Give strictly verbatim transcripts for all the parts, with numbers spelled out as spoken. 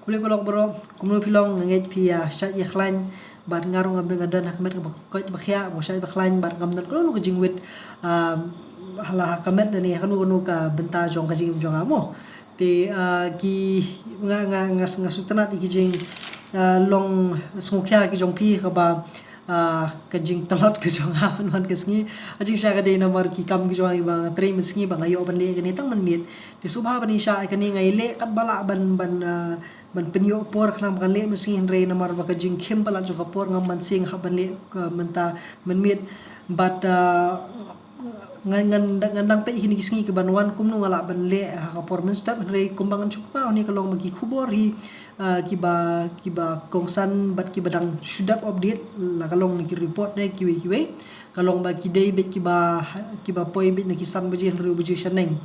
Khublei paralok baroh, kumno phi long? Nga ngeit phi ïa shait ïa khlaiñ, bad nga ruh nga don ha ka met kaba koit ba khiah, ba shait ba khlaiñ, bad ngam don kano kano ka jingwit, ah, ha la ha ka met ne ha kano kano ka bynta jong ka jingim jong nga mo. Te, ah, ki, nga, nga, nga, nga sngewtynnat ïa ki jing, ah, long sngewkhia ki jong phi kaba, ah, ka jingtlot ka jong nga man man ka sngi. Ha jingshisha ka dei namar ki kam ki jong nga ba nga trei mynsngi ba nga ïoh ban leh kane tang mynmiet. Te sngewbha ban ïa shah ïa kane, nga ïaleh katba lah ban, ban, ah, ban pynïoh por khnang ba kan leh mynsngi, hynrei namar ba ka jingkhim palat jong ka por ngam ban seng hap ban leh ka mynta mynmiet. Bad, ah, ngan, ngan, ngan dang peit ïa kine ki sngi kiban wan kumno nga lah ban leh ha ka por mynstep, hynrei kumba ngan shu kynmaw, kane ka long ba ki khubor hi, ah, kiba, kiba kongsan bad kiba dang shu dep update, la ka long na ki report ne kiwei kiwei. Ka long ba ki dei beit kiba, kiba poi beit na ki san baje, hynriew baje shaneng.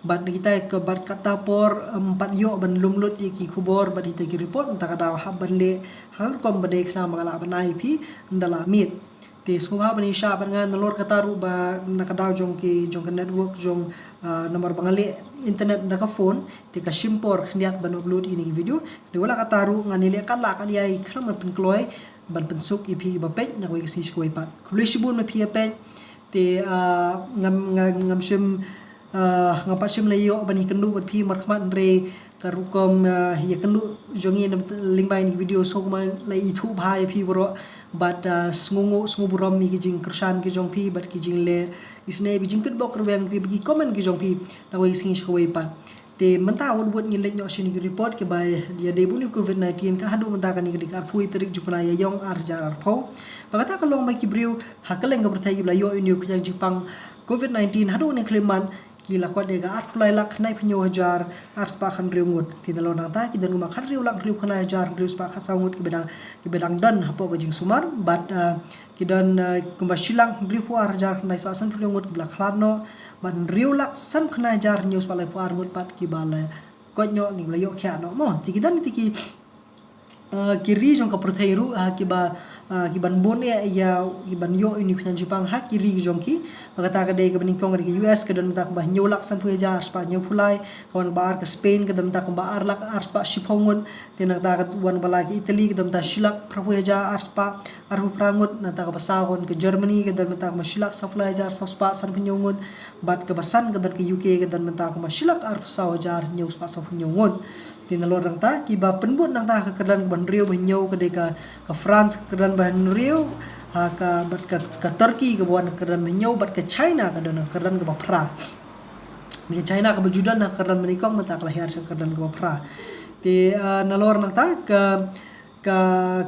Bad na kita ka, bad kata por, em, pat ïoh ban lum lut ïa ki khubor bad ïa kita ki report, mynta ka daw hap ban leh ha ka rukom ba dei khnang ba nga lah ban ai ïa phi ynda la miet. Te sngewbha ban ïa shah bad nga, nalor kata ruh ba na ka daw jong ki, jong ka network jong, ah, namar ba nga leh internet da ka phone, te ka shim por khyndiat ban upload ïa kine ki video. Te wat la kata ruh ngan ïaleh katba lah katba ïai khnang ban pynkloi, ban pynsuk ïa phi kiba peit na kawei ka sngi sha kawei pat. Khublei shibun ba phi ïa peit. Te, ah, ngam, nga, ngam shym, ah, ngam pat shym la ïoh ban ïakynduh bad phi markhmat, hynrei ka rukom, ah, ïakynduh jong ngi na lyngba kine ki video, sngewbha la ithuh bha ïa phi baroh, bad, ah, sngewnguh, sngewburom ïa ki jingkyrshan ki jong phi bad ki jingleh isynei, ki jingkitbok kyrweng phi bad ki comment ki jong phi na kawei ka sngi sha kawei pat. Te mynta wat wat ngin leit noh sha kine ki report kiba ïadei bad une u covid nineteen. Ka haduh mynta kane ka dei ka arphew tarik jong u bnai ïaïong ar hajar arphew. Ba kata ka long ba ki briew ha kylleng ka pyrthei kiba la ïoh ïa une u khñiang jingpang covid nineteen haduh kane ka khyllipmat ki la kot da ka arphew lai lak khyndaiphew hynñiew hajar arspah khathynriew ngut. Te nalor nangta ki don kumba khathynriew lak hynriewphew khyndai hajar hynriewspah khatsaw ngut kiba dang, kiba dang don hapoh ka jingsumar. Bad, ah, ki don, ah, kumba shi lak hynriewphew ar hajar khyndaispah sanphew hynriew ngut kiba la khlad noh, bad hynriew lak sanphew khyndai hajar hynñiewspah laiphew ar ngut pat kiba la koit noh, kiba la ïoh khiah noh mo. Te ki don te ki, ah, ki ri jong ka pyrthei ruh, ah, kiba, ah, kiban bun eh ïa, kiban ïoh ïa une u khñiang jingpang ha ki ri jong ki. Ba kata ka dei kaba nyngkong ka dei ka U S, ka don mynta kumba hynñiew lak sanphew hajar arspah hynñiewphew lai. Ka wan kaba ar ka Spain, ka don mynta kumba ar lak arspah shiphew ngut. Te nangta ka wan ba lai ka Italy, ka don mynta shi lak phraphew hajar arspah arphew phra ngut. Nangta kaba saw ka don ka Germany, ka don mynta kumba shi lak sawphew lai hajar sawspah sanphew hynñiew ngut. Bad kaba san ka don ka U K, ka don mynta kumba shi lak arphew saw hajar hynñiewspah sawphew hynñiew ngut. Te nalor nangta kiba pynbud nangta ha ka kyrdan kaba hynriew bad hynñiew ka dei ka, ka France, ka kyrdan ba hynriew, ha ka, bad ka, ka Turkey kaba wan ha ka kyrdan ba hynñiew, bad ka China ka don ha ka kyrdan kaba phra. Ka China kaba ju don ha ka kyrdan ba nyngkong mynta ka la hiar sha ka kyrdan kaba phra. Te, ah, nalor nangta ka, ka,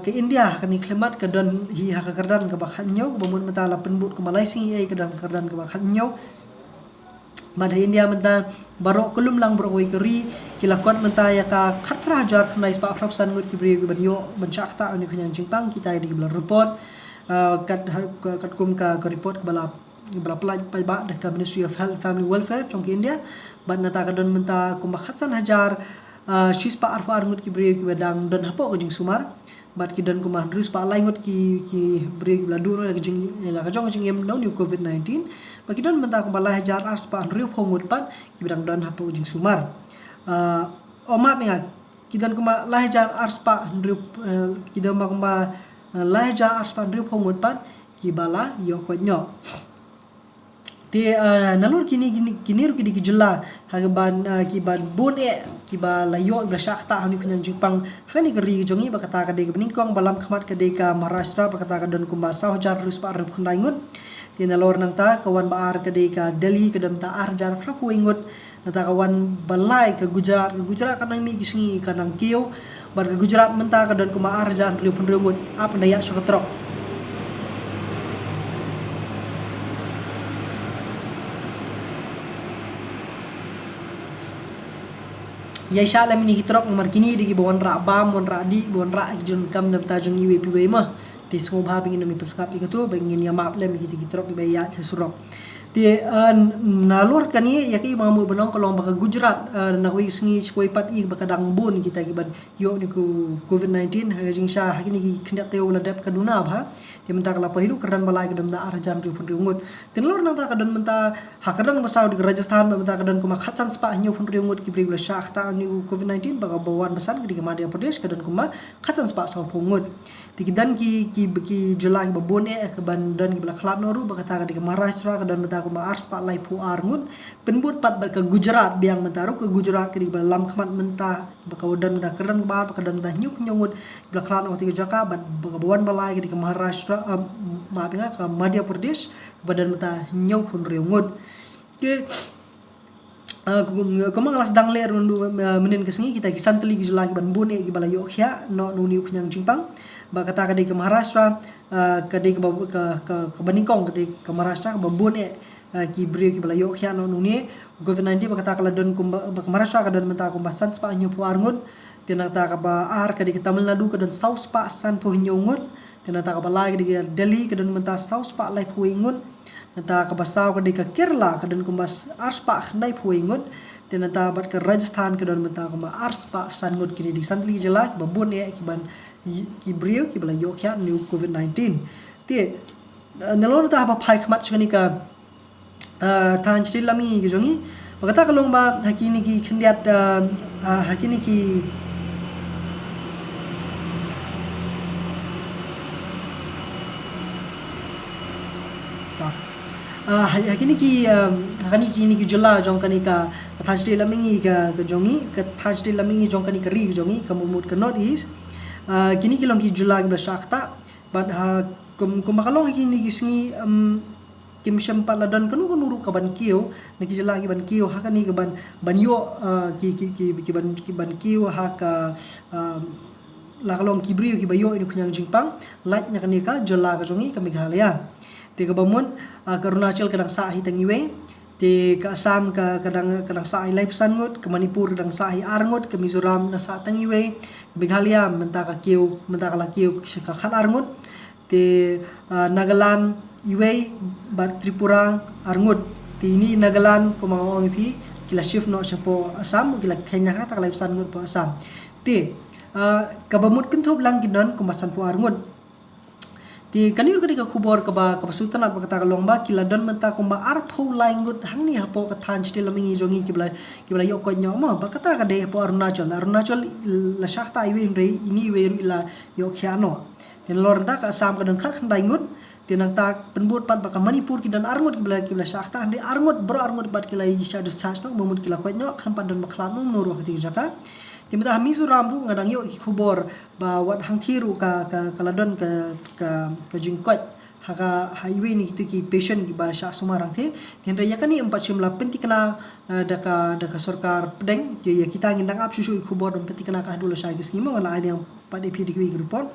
ka India ha kane ka khyllipmat ka don hi ha ka kyrdan kaba khathynñiew, kaba mut mynta la pynbud kumba lai sngi ei ka don ha ka kyrdan kaba khathynñiew. Bad ha India mynta baroh ka lum lang baroh kawei ka ri ki la kot mynta ïa ka khatphra hajar khyndaispah phraphew san ngut ki briew kiban ïoh ban shah ktah ïa une u khñiang jingpang, kita ki dei kiba la report, ah, kat, kat, katkum ka, ka report kaba la, kaba la pynlait paidbah da ka Ministry of Health and Family Welfare jong ka India. Bad nangta ka don mynta kumba khatsan hajar, ah, shispah arphew ar ngut ki briew kiba dang don hapoh ka jingsumar. Bad ki don kumba hynriew spah lai ngut ki, ki briew kiba la duh noh ïa la ka jing, ïa la ka jong ka jingim na une u covid nineteen. Bad ki don mynta kumba lai hajar arspah hynriewphew ngut pat kiba dang don hapoh ka jingsumar. Ah, oh, map ïa nga, ki don kumba lai hajar arspah hynriew, eh, ki don kumba, eh, lai hajar arspah hynriewphew ngut pat kiba la ïoh koit noh. Te, ah, nalor kine, kine, kine ruh ki dei ki jylla ha kiban, ah, kiban bun eh kiba la ïoh, kiba la shah ktah ha une u khñiang jingpang ha kane ka ri ka jong ngi. Ba kata ka dei kaba nyngkong, ba lam khmat ka dei ka Maharashtra, ba kata ka don kumba saw hajar hynriew spah hynriewphew khyndai ngut. Te nalor nangta ka wan ba ar ka dei ka Delhi, ka don mynta ar hajar phraphew wei ngut. Nangta ka wan ba lai ka Gujarat, ka Gujarat ka nang mih ki sngi ka nang kiew. Bad ka Gujarat mynta ka don kumba ar hajar hynriewphew hynriew ngut. Ap, nda ïaid sha ka trok. Ïai shah lem ïa kine ki trok namar kine dei kiba wanrah bam, wanrah dih, ba wanrah ki jingdonkam na bynta jong iwei pa iwei mo. Te sngewbha ba ngin ym ïa pynsngap ïa kato, ba ngin ïa map lem ïa kine ki trok kiba ïaid ha surok. Te, uh, nalor kane ïa ki ba mut ban ong ka long ba ka Gujarat, uh, na kawei ka sngi sha kawei pat i ba ka dang bun kita ki ban ïoh ïa u covid nineteen, ha ka jingshisha ha kine ki khyndiat taïew ba la dep ka duna bha. Te mynta ka la poi haduh kyrdan ba lai ka don da ar hajar hynriewphew hynriew ngut. Te nalor nangta ka don mynta ha kyrdan ba saw dei ka Rajasthan, ba mynta ka don kumba khatsan spah hynñiewphew hynriew ngut ki briew ba la shah ktah ïa u covid nineteen, ba ka ba wan ba san ka dei ka Madhya Pradesh, ka don kumba khatsan spah sawphew ngut. Te ki don ki, ki, ki jylla ki ba bun eh, ka ban don ki ba la khlad noh ruh, ba kata ka dei ka Maharashtra, ka don mynta kumba ar spah laiphew ar ngut. Pynbud pat bad ka Gujarat biang mynta ruh, ka Gujarat ka dei ka ba lam khmat mynta, ba ka don mynta kyrdan ba ar, ba ka don mynta hynñiewphew hynñiew ngut ba la khlad noh ha kata ka jaka, bad ba ka ba wan ba lai ka dei ka Maharashtra, ah, ma biang ka Madhya Pradesh, ka ba don mynta hynñiewphew hynriew ngut. Te, ah, kum, kumba nga la sdang leh ruh, ah, mynhynnin ka sngi kita ki san tylli ki jylla ki ban bun eh ki ba la ïoh khiah noh na une u khñiang jingpang. Ba kata ka dei ka Maharashtra, ah, ka dei ka ba, ka, ka, ka ba nyngkong ka dei ka Maharashtra ka ba bun eh, ah, ki briew ki ba la ïoh khiah noh na une u covid nineteen, ba kata ka la don kumba, ba ka Maharashtra ka don mynta kumba san spah hynñiewphew ar ngut. Te nangta ka ba ar ka dei ka Tamil Nadu ka don saw spah sanphew hynñiew ngut. Te nangta ka ba lai ka dei ka Delhi ka don mynta saw spah laiphew wei ngut. Nangta ka ba saw ka dei ka Kerala ka don kumba s-, ar spah khyndaiphew wei ngut. Te nangta bad ka Rajasthan ka don mynta kumba ar spah san ngut. Kine dei san tylli ki jylla ki ba bun eh ki ban, ki briew ki ba la ïoh khiah na une u covid nineteen. Te, eh, nalor nangta haba phai khmat sha kane ka, ah, thaiñ shatei lam mihngi ka jong ngi. Ba kata ka long ba ha kine ki khyndiat, ah, ah, ha kine ki, ta. Ah, ha, ha kine ki, um, ha kine ki, kine ki jylla jong kane ka, ka thaiñ shatei lam mihngi ka, ka jong ngi, ka thaiñ shatei lam mihngi jong kane ka ri ka jong ngi, ka mut ka North East. Ah, kine ki long ki jylla ki ba la shah ktah. Bad ha, kum, kumba ka long ha kine ki sngi, um, kim shym pat la don kano kano ruh ka ban kiew na ki jylla ki ban kiew ha kane ka ban, ban ïoh, ah, ki, ki, ki, ki ban, ki ban kiew ha ka, ah, la ka long ki briew ki ba ïoh ïa une u khñiang jingpang, lait na kane ka jylla ka jong ngi ka Meghalaya. Te ka ba mut, ah, ka Arunachal ka dang sah hi tang iwei. Te ka Assam ka, ka dang, ka dang sah hi laiphew san ngut, ka Manipur ka dang sah hi ar ngut, ka Mizoram na sah tang iwei, ka Meghalaya mynta ka kiew, mynta ka la kiew sha ka khat ar ngut. Te, ah, Nagaland iwei, bad Tripura ar ngut. Te ine i Nagaland kumba nga ong ïa phi, ki la shift noh shapoh Assam, ki la kheiñ na kata ka laiphew san ngut poh Assam. Te, ah, ka ba mut kynthup lang ki don kumba sanphew ar ngut. Te kane ruh ka dei ka khubor ka ba, ka ba sngewtynnat ba kata ka long ba ki la don mynta kumba arphew lai ngut hangne hapoh ka thaiñ shatei lam mihngi jong ngi ki ba la, ki ba la ïoh koit noh mo, ba kata ka dei hapoh Arunachal. Arunachal la shah ktah iwei hynrei ine iwei ruh i la ïoh khiah noh. Te nalor nangta ka Assam ka don khatkhyndai ngut. Te nangta pynbud pat ba ka Manipur ki don ar ngut ki ba la, ki ba la shah ktah, hynrei ar ngut, baroh ar ngut pat ki la ïa shah discharge noh, ba mut ki la koit noh, khlem pat don ba khlad noh, noh ruh ha kata ka jaka. Te mynta ha Mizoram ruh nga dang ïoh ki khubor ba wat hangthie ruh ka, ka, ka la don ka, ka, ka jingkoit ha ka, ha iwei na kitu ki patient ki ba shah sumar hangthie. Te hynrei ïa kane ym pat shym la pynthikna, eh, da ka, da ka sorkar pdeng, te ïa kita ngin dang ap shuh shuh ki khubor ban pynthikna ka haduh lashai ka sngi mo, ngan la ai biang pat ïa phi da kiwei ki report.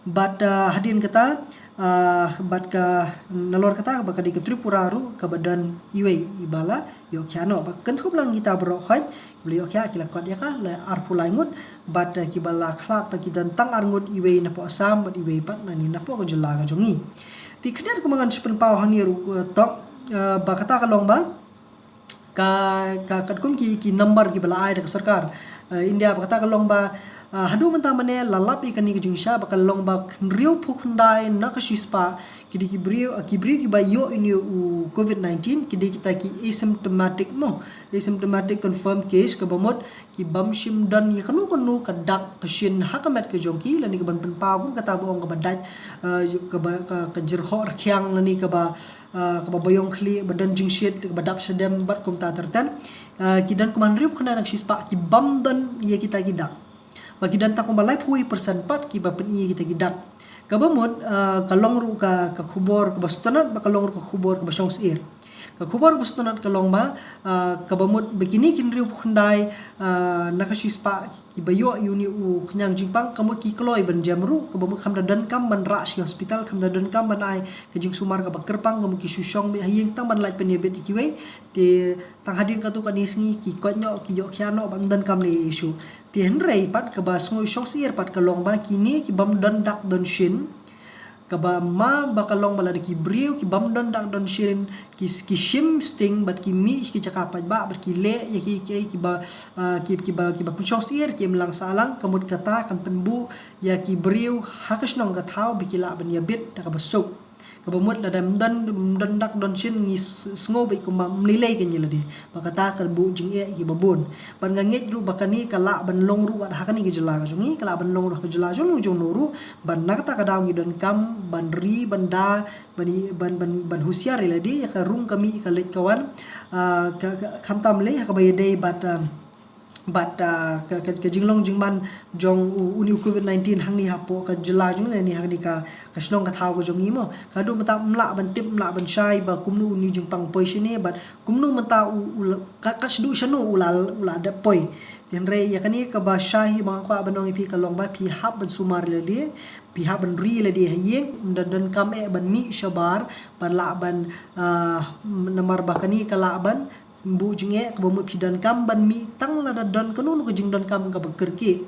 Bad, ah, hadien kata, ah, bad ka nalor kata ba ka dei ka Tripura ruh ka ba don iwei i ba la ïoh khiah noh. Ba kynthup lang kita baroh khoit ki ba la ïoh khiah ki la kot ïa ka la arphew lai ngut. Bad, ah, ki ba la khlad ba ki don tang ar ngut, iwei napoh Assam bad iwei pat nangne napoh ka jylla ka jong ngi. Te khyndiat kumba ngan sa pynpaw hangne ruh, eh, tok, eh, ba kata ka long ba ka, ka katkum ki, ki number ki ba la ai da ka sorkar, eh, India, ba kata ka long ba, eh, haduh mynta mynne la lap ïa kane ka jingshisha, ba ka long ba hynriewphew khyndai na ka shispah ki dei ki briew, eh, ki briew ki ba ïoh ïa une u covid nineteen, ki dei kita ki asymptomatic mo, asymptomatic confirmed case, ka ba mut ki bym shym don ïa kano kano ka dak ka shin ha ka met ka jong ki, lane ka ban pynpaw kum kata ba ong ka ba dait, eh, ka ba, ka, ka jyrhoh rkhiang lane ka ba, ah, ka ba baïong khlieh, ba don jingshit, ka ba dap shadem bad kumta ter ter. Ah, ki don kumba hynriewphew khyndai na ka shispah ki bym don ïa kita ki dak. Ba ki don tang kumba laiphew wei percent pat ki ba pyni ïa kita ki dak. Ka ba mut, ah, ka long ruh ka, ka khubor ka ba sngewtynnat, ba ka long ruh ka khubor ka ba shong syier. Ka khubor ka ba sngewtynnat ka long ba, ah, ka ba mut ba kine ki hynriewphew khyndai, ah, na ka shispah ki ba ïoh ïa une u khñiang jingpang, ka mut ki kloi ban jem ruh, ka ba mut khlem da donkam ban rah sha hospital, khlem da donkam ban ai ka jingsumar ka ba kyrpang, ka mut ki shu shong beit ha ïing tang ban lait pynïabit ïa kiwei. Te tang hadien katto katne sngi ki koit noh, ki ïoh khiah noh, bym donkam lei ei ei shuh. Te hynrei pat ka ba sngew shong syier pat ka long ba kine ki bym don dak don shin, Kaba ma ba ka long ba lada ki briew ki bym don dak don shin, ki, ki shim sting bad ki mih ki jaka paidbah bad ki leh ïa ki, ki, kiba, ah, ki, kiba, kiba pynshong syiar ki imlang sahlang, ka mut kata kan pynbuh ïa ki briew ha ka shnong ka thaw ba ki lah ban ïabit da kaba suk. Kaba mut lada ym don, ym don dak don shin ngi s-, sngew beit kumba ym lei lei kein ïa lade. Ba kata ka buh jingeh ïa kiba bun. Bad nga ngeit ruh ba kane ka lah ban long ruh wat ha kane ka jylla ka jong ngi, ka lah ban long ruh ha ka jylla jong ngi jong no ruh. Bad na kata ka daw ngi donkam ban ri, ban da, ban i, ban, ban, ban husiar ïa lade ïa ka rung ka mih ka leit ka wan. Ah, ka, ka, khamtam lei ha kaba ïadei bad, ah, bad, ah, ka, ka, ka jinglong jingman jong u, une u covid nineteen hangne hapoh ka jylla jong ngi ne hangne ka, ka shnong ka thaw ka jong ngi mo. Ka haduh mynta ym lah ban tip, ym lah ban shai ba kumno une u jingpang poi shane bad kumno mynta u, u la, ka, ka shadu shano u la, u la dep poi. Te hynrei ïa kane kaba shai hi ba nga kwah ban ong ïa phi ka long ba phi hap ban sumar ïa lade, phi hap ban ri ïa lade ha ïing, ym da donkam eh ban mih shabar, ban lah ban, ah, namar ba kane ka lah ban buh jingeh, kaba mut phi donkam ban mih tang lada don kano kano ka jingdonkam kaba kyrkieh.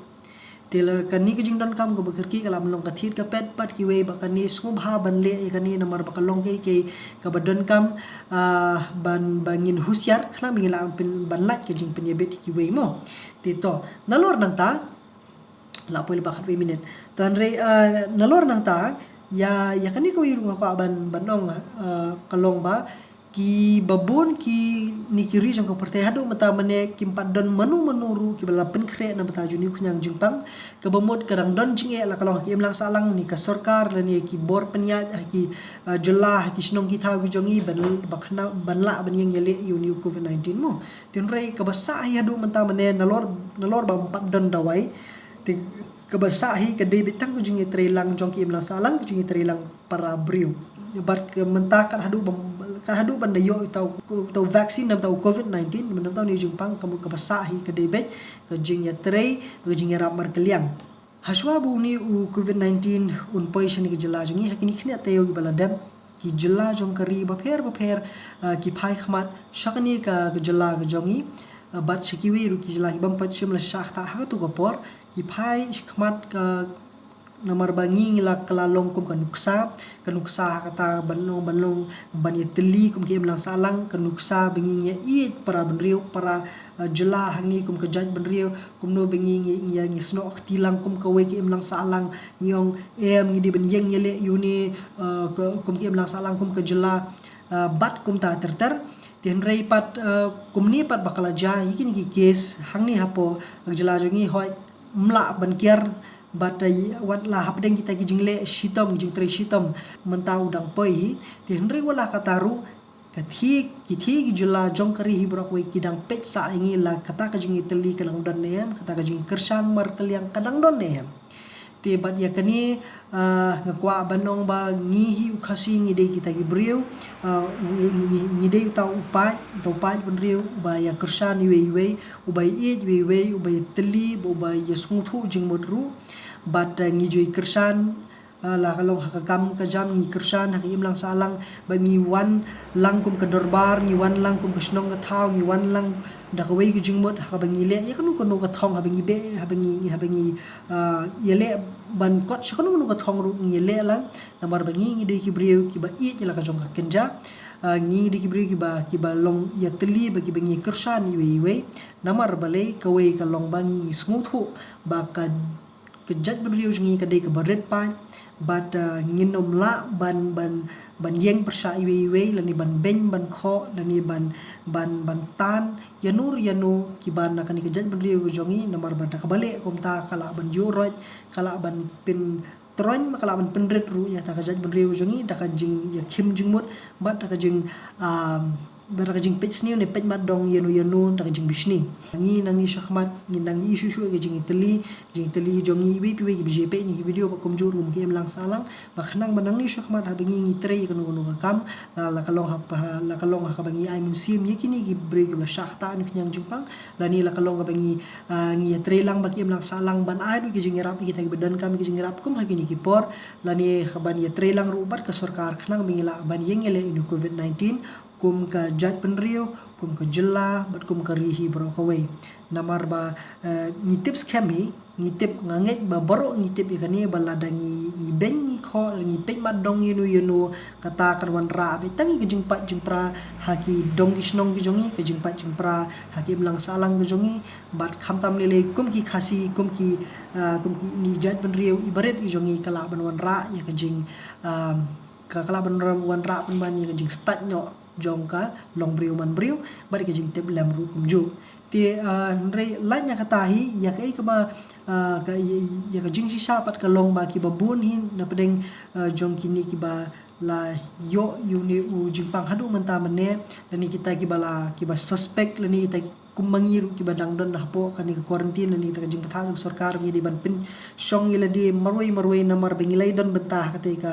Te la kane ka jingdonkam kaba kyrkieh ka lah ban long ka thied ka pet bad kiwei ba kane sngewbha ban leh ïa kane namar ba ka long kaei kaei kaba donkam, ah, ban, ban ngin husiar khnang ba ngin lah ban pyn, ban lait ka jingpynïabit ïa kiwei mo. Te to, nalor nangta, lah poi lypa khatwei minit. To hynrei, ah, nalor nangta, ïa, ïa kane kawei ruh nga kwah ban, ban ong, ah, ka long ba kiba bun kine ki ri jong ka pyrthei haduh mynta mynne kim pat don mano mano ruh kiba la pynkhreh na bynta jong une u khñiang jingpang. Kaba mut ka dang don jingeh la ka long ha ki imlang sahlang ne ka sorkar lane ki bor pynïaid ha ki, ah, jylla ha ki shnong ki thaw ki jong ngi ban, ba khnang ban lah ban ïeng ïaleh ïa une u covid nineteen mo. Te hynrei kaba sah hi haduh mynta mynne nalor, nalor ba ym pat don dawai. Te kaba sah hi ka dei beit tang ka jingïatreilang jong ki imlang sahlang, ka jingïatreilang para briew. Bad ka mynta kat haduh ban, kat haduh ban da ïoh uta u, uta u vaccine namar uta u covid nineteen, namar uta une u jingpang, ka mut kaba sah hi ka dei beit ka jingïatrei, ka jingïarap markylliang. Hashwa ba une u covid nineteen un poi shane ka jylla jong ngi, ha kine ki khyndiat taïew kiba la dep, ki jylla jong ka ri bapher bapher, ah, ki phai khmat sha kane ka, ka jylla ka jong ngi, ah, bad sha kiwei ruh ki jylla ki bym pat shym la shah ktah ha katu ka por, ki phai khmat ka, namar ba ngi ngi la kylla long kum ka nuksa, ka nuksa ha kata ban long, ban long, ban ïatylli kum ki imlang sahlang, ka nuksa ba ngi ngi ïeit para bynriew, para, ah, jylla hangne kum ka jaitbynriew, kumno ba ngi ngi, ngi, ngi snoh kti lang kum kawei ki imlang sahlang, ngi ong em ngi dei ban ïeng ïaleh ïa une, ah, ka, kum ki imlang sahlang kum ka jylla, ah, bad kumta ter ter. Te hynrei pat, ah, kumne pat ba ka la jia ïa kine ki case hangne hapoh ka jylla jong ngi hooid ym lah ban kiar bad, ah, wat la hapdeng kita ki jingleh shitom, jingtrei shitom mynta u dang poi hi. Te hynrei wat la kata ruh, ka thie, ki thie ki jylla jong ka ri hi baroh kawei ki dang peit sah ïa ngi la kata ka jingïatylli ka dang don ne em, kata ka jingkyrshan markylliang ka dang don ne em. Te bad ïa kane, ah, nga kwah ban ong ba ngi hi u Khasi ngi dei kita ki briew, ah, ngi, ngi, ngi, ngi dei uta u paid, uta u paid bynriew uba ïakyrshan iwei iwei, uba ïeit iwei iwei, uba ïatylli, uba ïasngewthuh jingmut ruh. Bad, ah, ngi ju ïakyrshan, ah, la ka long ha ka kam ka jam ngi kyrshan ha ka imlang sahlang, bad ngi wan lang kum ka dorbar, ngi wan lang kum ka shnong ka thaw, ngi wan lang da kawei ka jingmut ha kaba ngi leh ïa kano kano ka thong haba ngi beh, haba ngi, haba ngi, ah, ïaleh ban kot sha kano kano ka thong ruh ngi ïaleh lang. Namar ba ngi ngi dei ki briew kiba ïeit ïa la ka jong ka kynja. Ah, ngi dei ki briew kiba, kiba long ïatylli bad kiba ngi kyrshan iwei iwei. Namar balei? Kawei ka long ba ngi ngi sngewthuh ba ka ka jaitbynriew jong ngi ka dei kaba rit paid, bad, ah, ngin ym lah ban, ban, ban ïeng pyrshah iwei iwei, lane ban beiñ ban khoh, lane ban, ban, ban tan ïano ïano kiba na kane ka jaitbynriew jong ngi, namar ba da kaba leh kumta ka lah ban ïuh roit, ka lah ban pyntroiñ, ka lah ban pynrit ruh ïa kata ka jaitbynriew jong ngi da ka jingïakhim jingmut bad da ka jing, ah, bad da ka jingpeit sniew ne peit mat dong ïano ïano da ka jingbishni. Ngi nangne shakhmat ngin nang ïoh shuh shuh ka jingïatylli, jingïatylli jong ngi iwei pa iwei kiba ju peit ïa kine ki video bad kumjuh ruh ki imlang sahlang. Bad khnang ba nangne shakhmat haba ngi ngi trei ïa kano kano ka kam, la, la ka long ha, la ka long ha kaba ngi ai mynsiem ïa kine ki briew kiba la shah ktah na ka khñiang jingpang, lane la ka long kaba ngi, ah, ngi ïatrei lang bad ki imlang sahlang ban ai ruh ki jingïarap ïa kita kiba donkam ki jingïarap kum ha kine ki por, lane ban ïatrei lang ruh bad ka sorkar khnang ba ngi lah ban ïeng ïaleh ïa une u covid nineteen kum ka jaitbynriew, kum ka jylla bad kum ka ri hi baroh kawei. Namar ba, eh, ngi tip skhem hi ngi tip, nga ngeit ba baroh ngi tip ïa kane ba lada ngi, ngi beiñ ngi khoh, ngi peit mat dong ïa no ïa no, kata kan wanrah beit tang ïa ka jingpait jingpra ha ki dong ki shnong ki jong ngi, ka jingpait jingpra ha ki imlang sahlang ki jong ngi, bad khamtam lei lei kum ki Khasi, kum ki, ah, kum kine ki jaitbynriew iba rit ki jong ngi, ka lah ban wanrah ïa ka jing, ah, ka, ka lah ban wanrah pynban ïa ka jingstad noh jong ka longbriew manbriew bad ka jingtip lem ruh kumjuh. Te, ah, hynrei lait na kata hi, ïa kaei kaba, ah, ka, ïa, ïa ka jingshisha pat ka long ba kiba bun hi na pdeng, ah, jong kine kiba la ïoh ïa une u jingpang haduh mynta mynne, lane kita kiba la, kiba suspect, lane kita ki, kum ma ngi ruh kiba dang don hapoh kane ka quarantine, lane kita ka jingbthah jong sorkar, ngi dei ban pynshong ïa lade marwei marwei namar ba ngi la ïadon bynta ha kata ka,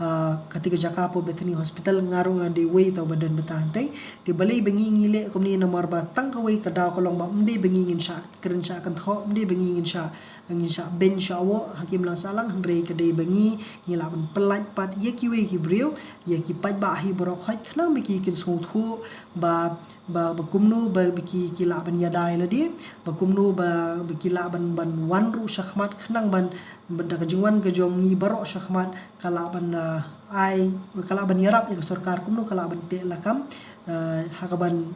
ah, kata ka jaka hapoh Bethany Hospital, nga ruh nga dei wei uta uba don bynta hangtei. Te balei ba ngi, ngi leh kumne? Namar ba tang kawei ka daw ka long ba ym dei ba ngi ngin shah kren shah kynthoh, ym dei ba ngi ngin shah, ngin shah beiñ shah woh ha ki imlang sahlang, hynrei ka dei ba ngi, ngi lah ban pyllait pat ïa kiwei ki briew, ïa ki paidbah hi baroh khoit, khnang ba ki kin sngewthuh ba, ba, ba kumno ba, ba ki, ki lah ban ïada ïa lade, ba kumno ba, ba ki lah ban, ban wan ruh shakhmat, khnang ban, ban da ka jingwan ka jong ngi baroh shakhmat ka lah ban, ah, ai, ka lah ban ïarap ïa ka sorkar, kumno ka lah ban teh lakam, ah, ha kaban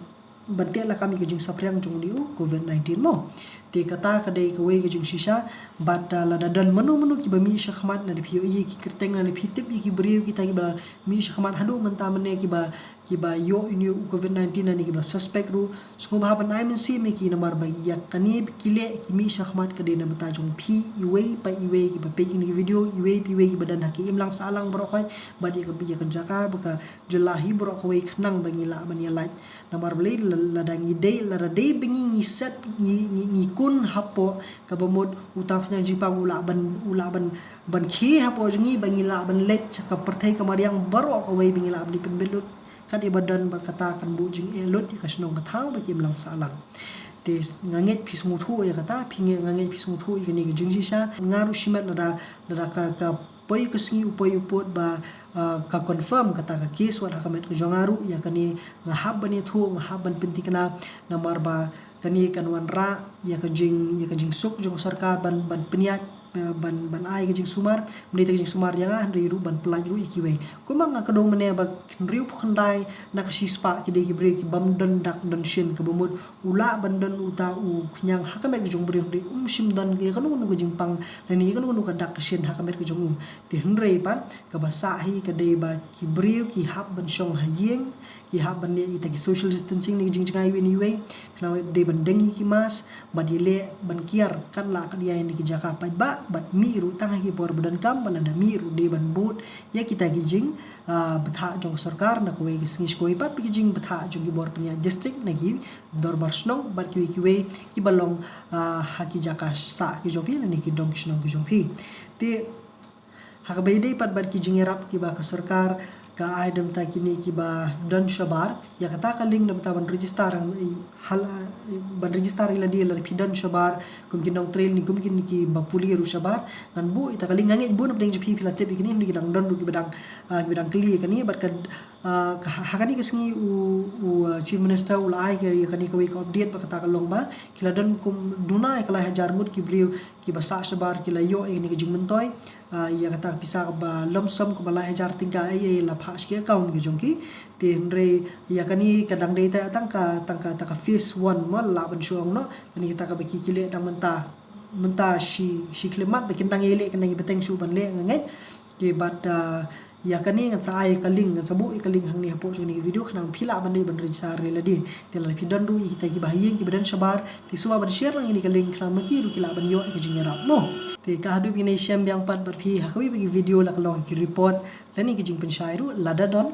ban teh lakam ïa ka jingsaphriang jong une u Covid nineteen mo. Te kata ka dei kawei ka jingshisha, bad, ah, lada don mano mano kiba mih shakhmat, lada phi ïohi ïa ki kyrteng, lada phi tip ïa ki briew kita kiba mih shakhmat haduh mynta mynne kiba, kiba ïoh ïa une u Covid nineteen lane kiba suspect ruh, sngewbha ban ai mynsiem ïa ki namar ba ïa kane ba ki leh ki mih shakhmat ka dei na bynta jong phi iwei pa iwei kiba peit ïa kine ki video, iwei pa iwei kiba don ha ki imlang sahlang baroh khoit, bad ïa ka, ïa ka jaka bad ka jylla hi baroh kawei, khnang ba ngi lah ban ïalait. Namar balei? La-, lada ngi dei, lada dei ba ngi, ngi set, ngi, ngi, ngi kun hapoh kaba mut uta u khñiang jingpang u lah ban, u lah ban, ban khie hapoh jong ngi, ba ngi lah ban leit sha ka pyrthei ka mariang baroh kawei, ba ngi lah ban ïa pynbit lut. Kat ïa ba don bad kata kan buh jingeh lut ïa ka shnong ka thaw bad ki imlang sahlang. Te nga ngeit phi sngewthuh ïa kata, phi ngeit, nga ngeit phi sngewthuh ïa kane ka jingshisha. Nga ruh shimet lada, lada ka, ka poi ka sngi u poi u pud ba, ah, ka confirm kata ka case wat ha ka met ka jong nga ruh, ïa kane nga hap ban ïathuh, nga hap ban pynthikna, namar ba kane kan wanrah ïa ka jing, ïa ka jingsuk jong ka sorkar ban, ban pynïaid, eh, ban, ban ai ka jingsumar, ym dei tang ka jingsumar ïa nga hynrei ruh ban pyllait ruh ïa kiwei. Kumba nga kdew mynne ba hynriewphew khyndai na ka shispah ki dei ki briew ki bym don dak don shin, kaba mut u lah ban don uta u khñiang ha ka met ka jong u briew hynrei um shym don ïa kano kano ka jingpang lane ïa kano kano ka dak ka shin ha ka met ka jong u. Te hynrei pat kaba sah hi ka dei ba ki briew ki hap ban shong ha ïing, ki hap ban leh ïa kita ki social distancing ne ka jingjngai iwei na iwei, khnang ba dei ban deng ïa ki mask bad ïaleh ban kiar kat la kat ïa kine ki jaka paidbah, bad mih ruh tang ha ki por ba donkam, bad lada mih ruh dei ban bud ïa kita ki jing, ah, bthah jong ka sorkar na kawei ka sngi sha kawei pat, bad ki jingbthah jong ki bor pynïaid district na ki dorbar shnong bad kiwei kiwei kiba long, ah, ha ki jaka sah ki jong phi lane ki dong ki shnong ki jong phi. Te ha kaba ïadei pat bad ki jingïarap kiba ka sorkar ka ai da bynta kine kiba don shabar, ïa kata ka link da bynta ban register, eh, hal, eh, ban register ïa lade lada phi don shabar, kum ki nongtrei ne kum kine kiba pule ruh shabar. Ngan buh ïa kata ka link, nga ngeit bun na pdeng jong phi phi la tip ïa kine, ki dang don ruh kiba dang, ah, kiba dang kylli ïa kane, bad ka, ah, ka, ha kane ka sngi u, u, ah, Chief Minister u la ai ïa kane kawei ka update ba kata ka long ba ki la don kum duna ïa ka lai hajar ngut ki briew kiba sah shabar ki la ïoh ïa kane ka jingmyntoi, ah, ïa kata ka pisa kaba lump sum kaba lai hajar tyngka ei ei la phah sha ki account ki jong ki. Te hynrei ïa kane ka dang dei tang ka, tang ka, tang ka phase one mo, la lah ban shu ong noh. Kane kata kaba ki, ki leh dang mynta, mynta shi, shi khyllipmat ba kin dang ïaleh, kin dang ïa bteng shuh ban leh nga ngeit. Te bad, ah, ïa kane ngan sa ai ka link, ngan sa buh ïa ka link hangne hapoh jong kane ka video khnang phi lah ban dei ban register ïa lade. Te lada phi don ruh ïa kita kiba ha ïing kiba don shabar, te sngewbha ban share lang ïa kane ka link khnang ma ki ruh ki lah ban ïoh ïa ka jingïarap mo. Te ka haduh kane shem biang pat bad phi ha kawei pat ka video la ka long ki report lane ka jingpynshai ruh lada don.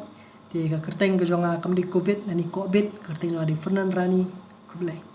Te ka kyrteng ka jong nga kam dei Covid lane Covid, ka kyrteng nga dei Fernand Rani. Khublei.